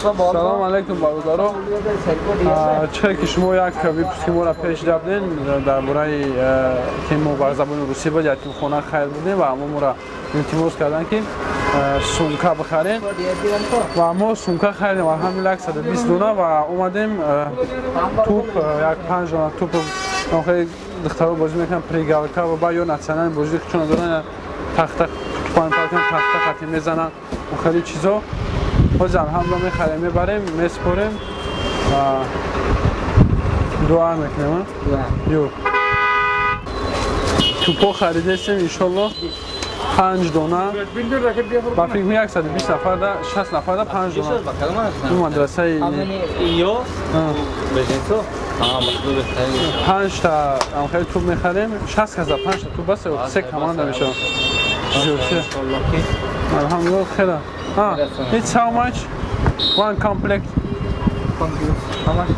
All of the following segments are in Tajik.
Салом алейкум, бародаро. Чӣ ки шумо як выпуски моро пеш дабден дар бораи ки мо бар забони русӣ буд, ятимхона хайр будем ва мо моро илтимос карданд, ки сумка бихарем, ва мо сумка харидем, алҳамдулилла, 120 дона, ва омадем туп, як панҷ дона туп. Хеле духтаро бозӣ мекунанд, прыгалка ва баъд ё национальный бозӣ чуна доранд, тахта тупан тахта хати мезананд, хеле чизо. Ҳозир, алҳамдулилла, мехарем, мебарем, меспорем ва дуа мекунем. Ё тупо харидесем, иншолло, панҷ дона. Ба фикр, 120 нафарда, 60 нафарда панҷ дона. Ин мадрасаи панҷта хеле туп мехарем, 60 каса панҷта туп басе, се команда мешавад. Алҳамдулилла, хела. It's how much? One complect. How much?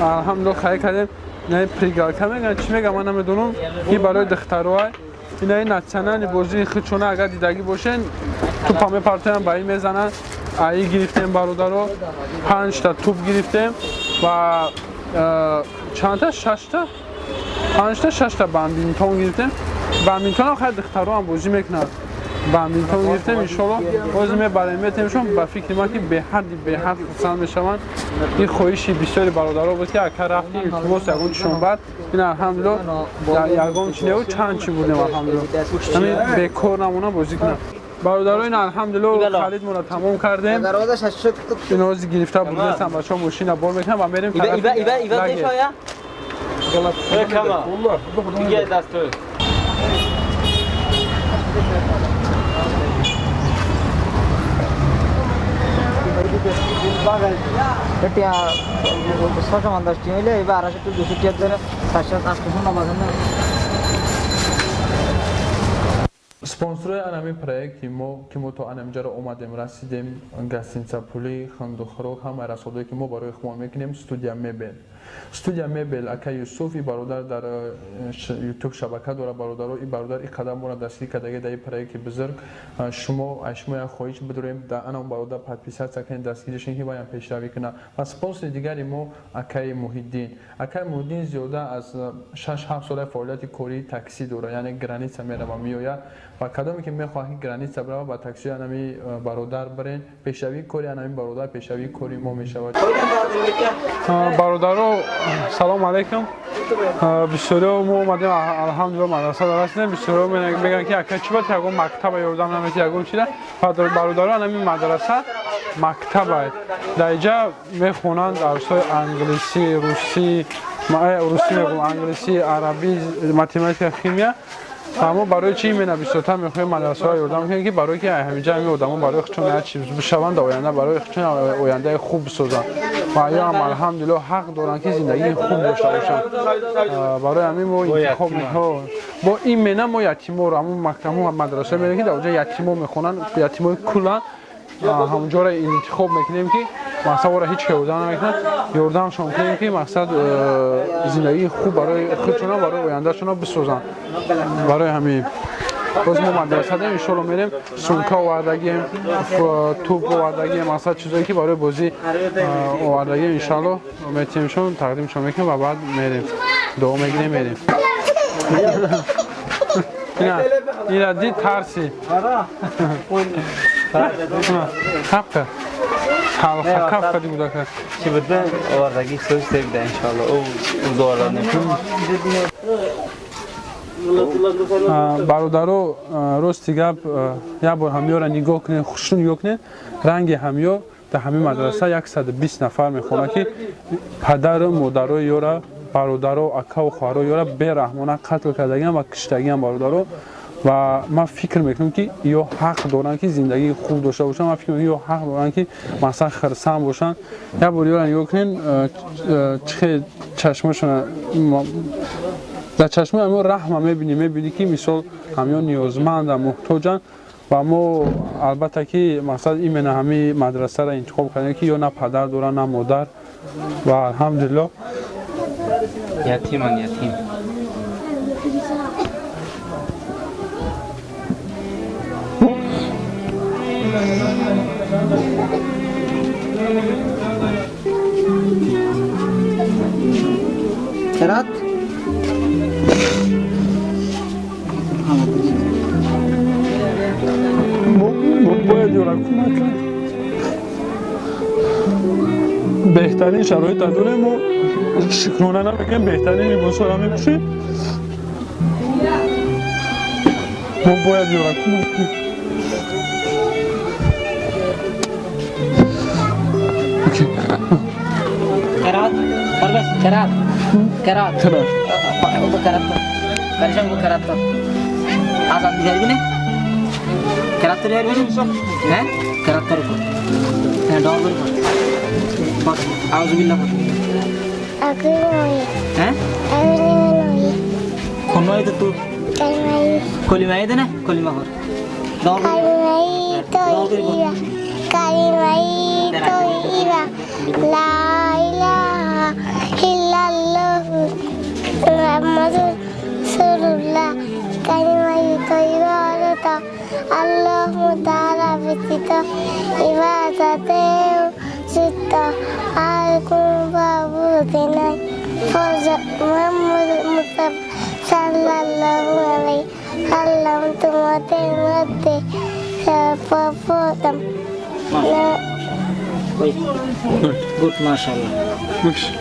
Алҳамдулилла, харид кардем. Инаи прыгалка мегӯянд, чӣ мегӯям, ман намедонам. Ин барои духтароай. Инаи национальный бозии худшона, агар дидагӣ бошен, тупа мепартоянд, ба ин мезананд. Аи гирифтем, бародаро, панҷта туп гирифтем ва чандта, шашта, панҷта, шашта бадминтон гирифтем. Бадминтонам хеле духтароам бозӣ мекунанд. Бадминтон гирифтем, иншолло, боз мебарем, метемшон. Ба фикри ман, ки беҳадди беҳад хурсанд мешаванд. Ин хоҳиши бисёри бародаро буд, ки ака, рафти, илтимос, ягон чишон бад. Ин, алҳамдулилло, ягон чи неу, чанд чи будем, алҳамдулилло, ҳамин бекор намона, бозӣ кунам. Бародаро, ин, алҳамдулилло, харидмонро тамом кардем. Ин ҳози гирифта бурдастам, бачаҳо мошина бор мекунам ва мерем. Тарафи лагер. 650 টাকা হইলে এবার 250 টু 200 টাকা ধরে 700 800 900। Спонсорои анами проекти мо, ки мо то анамиҷаро омадем, расидем, гостиница, пули хандухӯрок, ҳамаи расходое, ки мо барои худмон мекунем, студия мебел, студия мебел, ака Юсуф, и бародар дар Ютуб шабака дора. Бародаро, и бародар и қадам моро дастгирӣ кардаги дар и проекти бузург. Шумо, аз шумо як хоҳиш бидорем: дар анам бародар подписаться кунед, дастгиришен, ки ваям пешравӣ кунад. Ва спонсори дигари мо акаи Муҳиддин. Акаи Муҳиддин зиёда аз 6-7 сола фаъолияти кории таксӣ дорад, яъне граница мерава, меояд. Ва кадоме ки мехоҳад, ки граница бирава, ба таксии анами бародар бирен. Пешравии кори анами бародар пешравии кори мо мешавад. Бародаро, салом алейкум. Бисёриҳо, мо омадем, алҳамдулилла, мадраса расидем. Бисёриҳо мегӯянд, ки ака, чӣ бояд, ягон мактаба ёрдам намети, ягон чида. Бародаро, анами мадраса мактаба. Дар иҷа мехонанд дарсҳои англисӣ, русӣ, русӣ мегӯм, англисӣ, арабӣ, математика, химия. Аммо барои чӣ именно бисёртар мехоҳем мадрасаҳо ёрдам кунем? Ки барои ки ҳамиҷа ҳамин одамо барои худшон як чиз бишаванд, дар оянда барои худшон ояндаи хуб бисозанд. Ва ё ҳам, алҳамдулилло, ҳақ доранд, ки зиндагии хуб дошта бошанд. Барои ҳамин мо интихоб бо именно мо ятиморо, ҳамун мактабу мадраса мерем, ки дар оҷа ятимо мехонанд, ятимои куллан ҳамонҷоро интихоб мекунем, ки мақсад ора ҳеҷ ки ёрдам намекунад, ёрдамшон кунем, ки мақсад зиндагии хуб барои худшона, барои ояндашона бисозанд. Барои ҳамин боз мо мадраса дем, иншолло, мерем. Сумка овардагием, туп овардагием, мақсад чизое, ки барои бозӣ овардагием, иншалло, метиҳемшон, тақдимшон мекунем ва баъд мерем, дуо мегирем, мерем. Ина дид, тарси капка талха капка ди будака. Чӣ буда, овардагӣ соз себида, иншалло, ӯ зоварда. Бародаро, рости гап, як бор ҳамёра нигоҳ кунед, хушрӯ нигоҳ кунед, ранги ҳамё. Дар ҳамин мадраса 120 нафар мехонад, ки падару модарои ёра, бародаро, акаву хоҳаро ёра бераҳмона қатл кардагиам ва киштагиам, бародаро. Ва ман фикр мекунам, ки ё ҳақ доранд, ки зиндагии хуб дошта бошанд. Ман фикр мекунам, ё ҳақ доранд, ки масалан хирсанд бошанд. Як бор ёра нигоҳ кунед, чӣ хел чашмошона, дар чашмои ҳамё раҳма мебинӣ, мебинӣ, ки мисол ҳамё ниёзманданд, муҳтоҷанд. Ва мо, албатта, ки мақсад именно ҳамин мадрасаро интихоб кардем, ки ё на падар доранд, на модар, ва алҳамдулилло. Ятиман, ятим. قرات мо бояд ёра кӯмак кард. Беҳтарин шароита дорем, мо шукрона намекунем, беҳтарин либосҳоро мепӯшем. Мо бояд ёра кӯмак кунем. Okay. قرات پرویز، قرات، قرات. قرات. قرات پریشان کو قرات আজান দিতে পারবি না? কেরাত তো পারবি না? হ্যাঁ, কেরাত করে পড়। হ্যাঁ, ডর করে পড়। পড়, আউযুবিল্লাহ পড়। হ্যাঁ, কোন তো তুই কলিমা দে না, কলিমা পড়, ডর করে পড়। لا إله إلا الله محمد رسول الله। কালিমাই তৈবা আল্লাহ তাআলা ব্যতীত ইবাদতেও চিত্ত আর কোনো মাবুদ নাই। হযরত মুহাম্মদ মুস্তাফা সাল্লাল্লাহু আলাইহি সাল্লাম তোমাদের মধ্যে সর্বপ্রথম। ওই, গুড, মাশাআল্লাহ। Okay.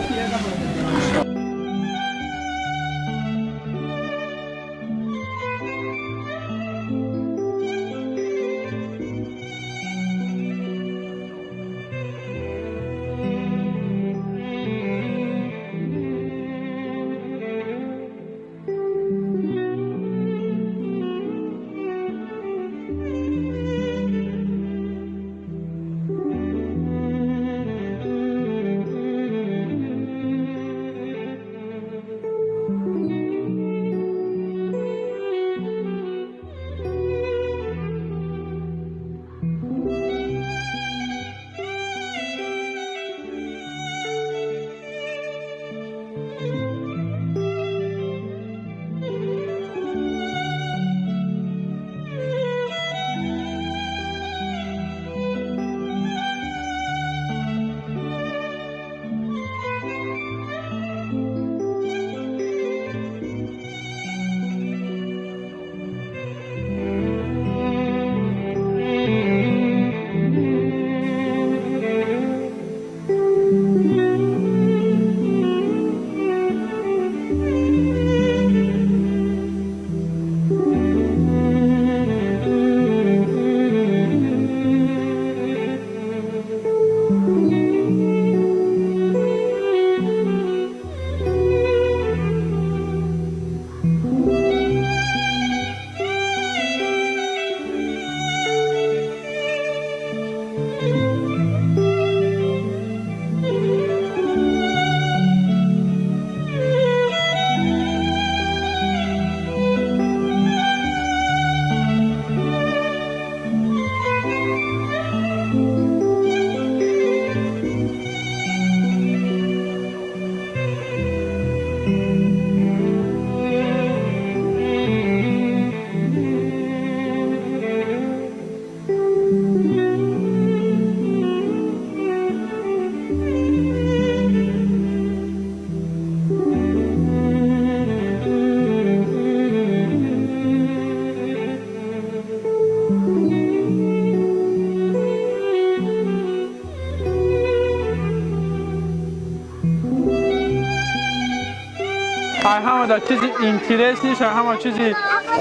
Ҳама чизи интересный ш, ҳама чизи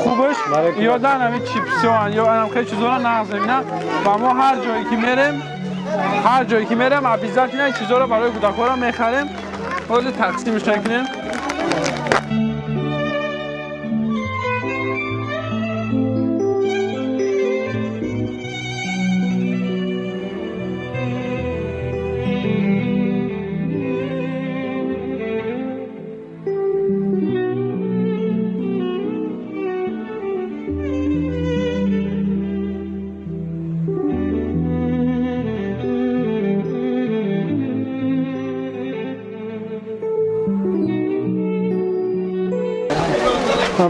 хубаш ё дан ҳами чипсиоан, ё анам хеле чизоро нағз мебинам. Ва мо ҳар ҷое ки мерем, ҳар ҷое ки мерем, обязательно ин чизоро барои кӯдакҳоро мехарем. Ҳозир тақсимш мекунем.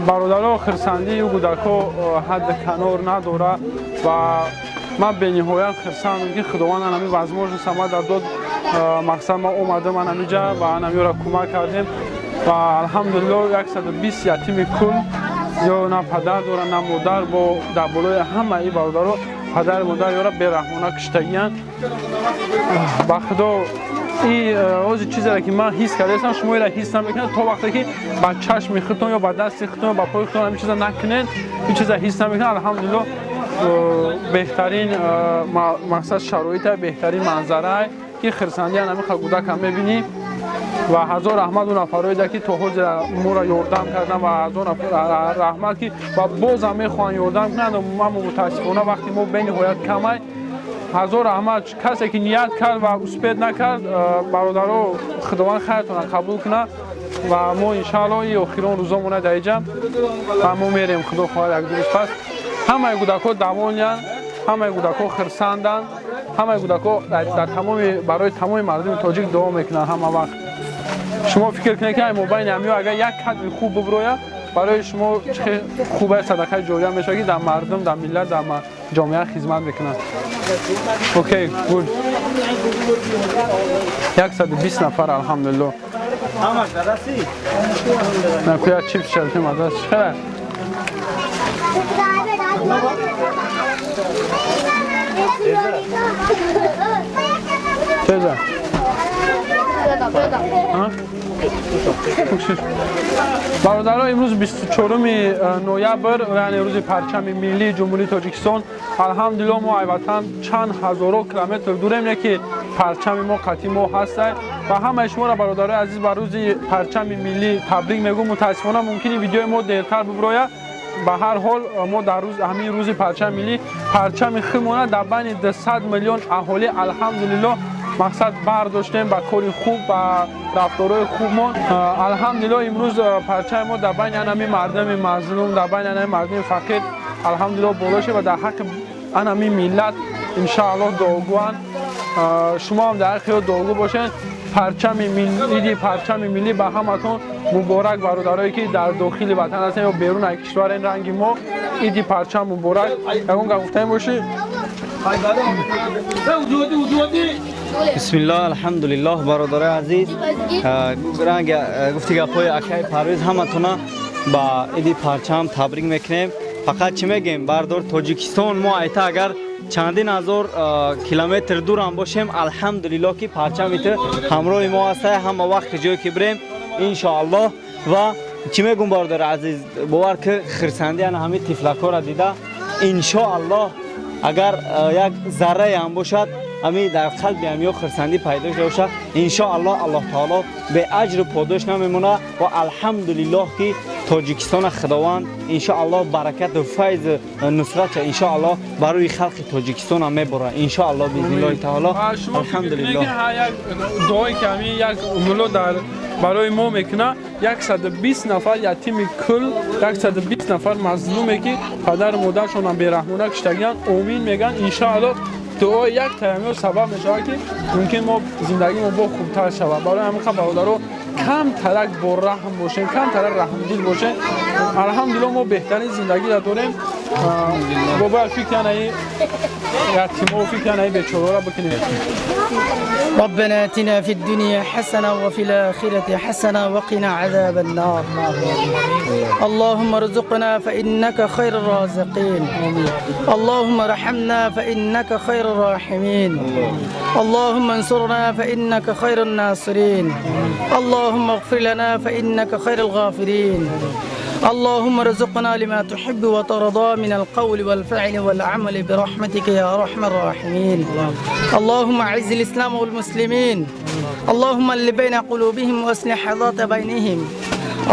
Бародаро, хирсандии кӯдакҳо ҳадди канор надорад ва ман бениҳоят хирсандам, ки Худованд анами возможность ама дод. Мақсад, ма омадам анамиҷа ва анамиёра кӯмак кардем. Ва алҳамдулилло, 120 ятими кул ё на падар доранд, на модар. Бо дар болои ҳамаи бародаро падару модар ёра бераҳмона киштагиянд. Ба худо, ози чизере ки ман ҳис кардаистам, шумо ира ҳис намекунед, то вақте ки ба чашми худтон ё ба дасти худтон ё ба пои худтон ҳамин чиза накунед, ин чиза ҳис намекунед. Алҳамдулилло, беҳтарин мақсад шароита, беҳтарин манзарае ки хирсандиян ҳамин кӯдакам мебинӣ. Ва ҳазор раҳмат он нафароеда, ки то ҳозир моро ёрдам кардан, ва ҳазор раҳмат, ки ва бозам мехоҳанд ёрдам кунанд, аммо мутаассифона вақти мо бениҳоят камай. Ҳазор раҳмат, касе ки ният кард ва успеть накард. Бародаро, худованд хайртона қабул кунад. Ва мо иншаалло и охирон рӯзомона дар иҷа ва мо мерем, худо хоҳад, як ду рӯз пас. Ҳамаи кӯдакҳо довольный анд, ҳамаи кӯдакҳо хирсанданд, ҳамаи кӯдакҳо дар тамоми барои тамоми мардуми тоҷик дуо мекунанд ҳама вақт. Шумо фикр кунед, ки ай мобайни ҳамиё агар як кадри хуб биброяд, барои шумо чӣ хубе, садақаи ҷория мешавад, ки дар мардум, дар миллат, дар ҷомеа хизмат мекунад. Окей, good. 120 нафар, алҳамдулилло. Накуя чипс шалтем аз чӣ. Теза. Ҳа? Бародаро, имрӯз 24 ноябр, яъне рӯзи парчами миллии Ҷумҳурии Тоҷикистон. Алҳамдулилло, мо айватан чанд ҳазоро километр дурем, не ки парчами мо қатъи мо ҳастай. Ва ҳамаи шуморо, бародарои азиз, ба рӯзи парчами миллӣ табрик мегӯм. Мутаассифона, мумкини видеои мо дертар биброяд. Ба ҳар ҳол, мо дар рӯз ҳамин рӯзи парчами миллӣ парчами худмона дар байни 200 миллион аҳолӣ, алҳамдулилло, мақсад бардоштем ба кори хуб, ба рафторҳои хубмон. Алҳамдулилло, имрӯз парчами мо дар байни анами мардуми мазлум, дар байни анами мардуми фақир, алҳамдулилло, боло шуд ва дар ҳаққи анами миллат иншааллоҳ дуогӯанд. Шумо ҳам дар ҳаққи ё дуогӯ бошед. Парчами иди парчами миллӣ ба ҳаматон муборак, бародарое ки дар дохили ватан ҳастен ё берун аз кишвар. Ин ранги мо иди парчам муборак. Ягон гап гуфтанӣ бошӣ? Бисмиллоҳ, алҳамдулиллоҳ. Бародарои азиз, ранг гуфти гапҳои акаи Парвиз, ҳаматона ба иди парчам табрик мекунем. Фақат чӣ мегем, бардор, Тоҷикистон мо айта агар чандин ҳазор километр дурам бошем, алҳамдулиллоҳ, ки парчами ту ҳамроҳи мо ҳастай ҳама вақт, ҷое ки бирем, иншоаллоҳ. Ва чӣ мегум, бародари азиз, бовар ки хирсандӣ ана ҳамин тифлакҳоро дида, иншоаллоҳ, агар як заррае ҳам бошад, ҳами дар қалби ҳамиё хирсандӣ пайдо шуда бошад, иншоаллоҳ, Аллоҳ таоло беаҷру подош намемонад. Ва алҳамдулиллоҳ, ки Тоҷикистона Худованд иншоаллоҳ баракату файзу нусратша иншоаллоҳ барои халқи Тоҷикистона меборад, иншоаллоҳ, биизниллоҳи таоло. Алҳамдулиллоҳ. Як дуое ки ҳамин як мулло дар барои мо мекунад, 120 нафар ятими кул, 120 нафар мазлуме, ки падару модаршонам бераҳмона киштагиянд, омин мегӯянд. Иншоаллоҳ, дуои як таямиё сабаб мешавад, ки мумкин мо зиндагимо бо хубтар шавад. Барои ҳамин қа, бародаро, камтарак бо раҳм бошем, камтарак раҳмдил бошем. Алҳамдулилло, мо беҳтарин зиндагиро дорем. Бо бояд фикри анаи ятимо, фикри анаи бечораро бикунем. ربنا اتنا في الدنيا حسنة وفي الآخرة حسنة وقنا عذاب النار. اللهم ارزقنا فإنك خير الرازقين. اللهم ارحمنا فإنك خير الراحمين. اللهم انصرنا فإنك خير الناصرين. اللهم اغفر لنا فإنك خير الغافرين. اللهم ارزقنا لما تحب وترضى من القول والفعل والعمل برحمتك يا ارحم الراحمين. اللهم اعز الاسلام والمسلمين. اللهم الف بين قلوبهم واصلح ذات بينهم.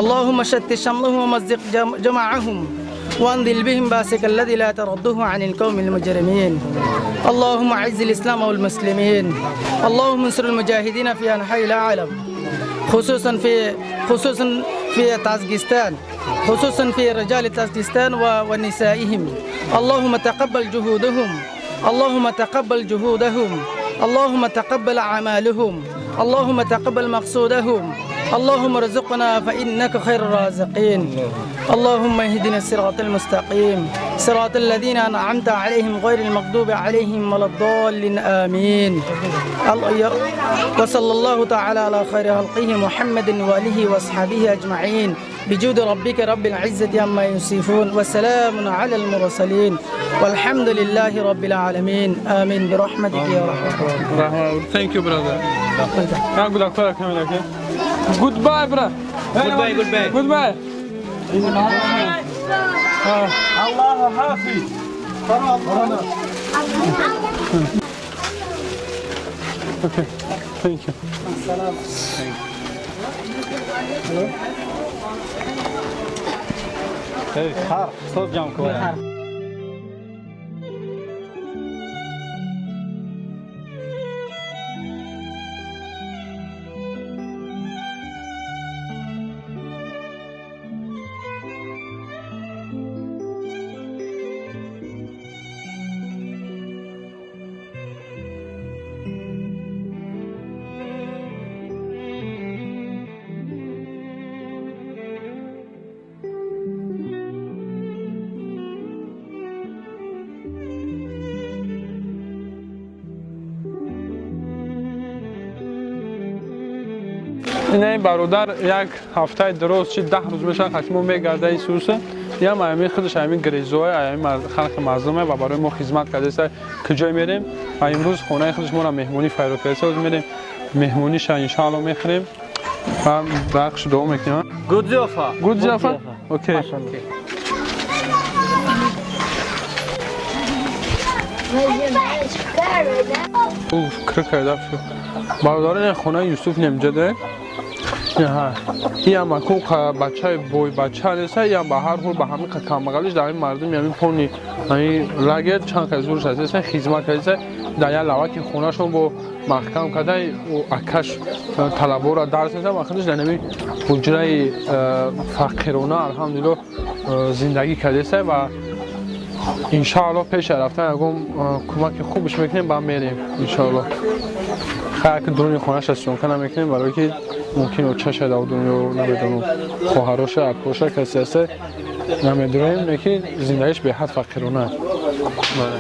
اللهم شتت شملهم ومزق جمعهم وانزل بهم باسك الذي لا ترده عن القوم المجرمين. اللهم اعز الاسلام والمسلمين. اللهم انصر المجاهدين في انحاء العالم، خصوصا في طاجيكستان، خصوصا في رجال طاجيكستان ونسائهم. اللهم تقبل جهودهم، اللهم تقبل جهودهم، اللهم تقبل أعمالهم، اللهم تقبل مقصودهم. اللهم ارزقنا فإنك خير الرازقين. اللهم اهدنا الصراط المستقيم. صراط الذين أنعمت عليهم غير المغضوب عليهم ولا الضالين آمين. وصلى الله تعالى على خير خلقه محمد وآله وأصحابه أجمعين بجود ربك رب العزة عما يصفون وسلام على المرسلين والحمد لله رب العالمين آمين برحمتك يا رحمة. Thank you, brother. Ha, good luck, okay. Goodbye, bro. Goodbye, goodbye. Goodbye. الله حافظ. Okay. Thank you. Хар, ҳисоб ҷамъ кун. Ина бародар як ҳафтаи дуруст чи 10 рӯз мешавад, хатимо мегарда исуса ям ами худаш ами грезои ами халқи мазлуме ва барои мо хизмат кардааст. Куҷое мерем ва имрӯз хонаи худаш моро меҳмонӣ файрод кардааст. Ҳозир мерем, меҳмониша иншоалло мехӯрем ва бахш дуо мекунем. Good зиёфа. Good зиёфа, okay. Уф, кир карда. Бародари, хонаи Юсуф немҷаде. Иам аку бачаи бой бача неста, иам ба ҳар ҳол ба ҳамин камбағалиш дар ҳамин мардуми ҳамин пони ҳамин лагер чанд кас зурш аст, хизмат кардааст. Дар як лаваки хонашон бо маҳкам карда, акаш талабора дарс медиҳад ва худаш дар ҳамин ҳуҷраи фақирона алҳамдулилло зиндагӣ кардааст. Ва иншоалло пеша рафтан ягон кӯмаки хубш мекунем, ба мерем иншоалло. Хайр, ки дуруни хонаша съёмка намекунем, барое ки мумкин очаша дар дунё, намедонам, хоҳароша, акоша, касе ҳаста, намедонем, лекин зиндагиш беҳад фақирона. Бале.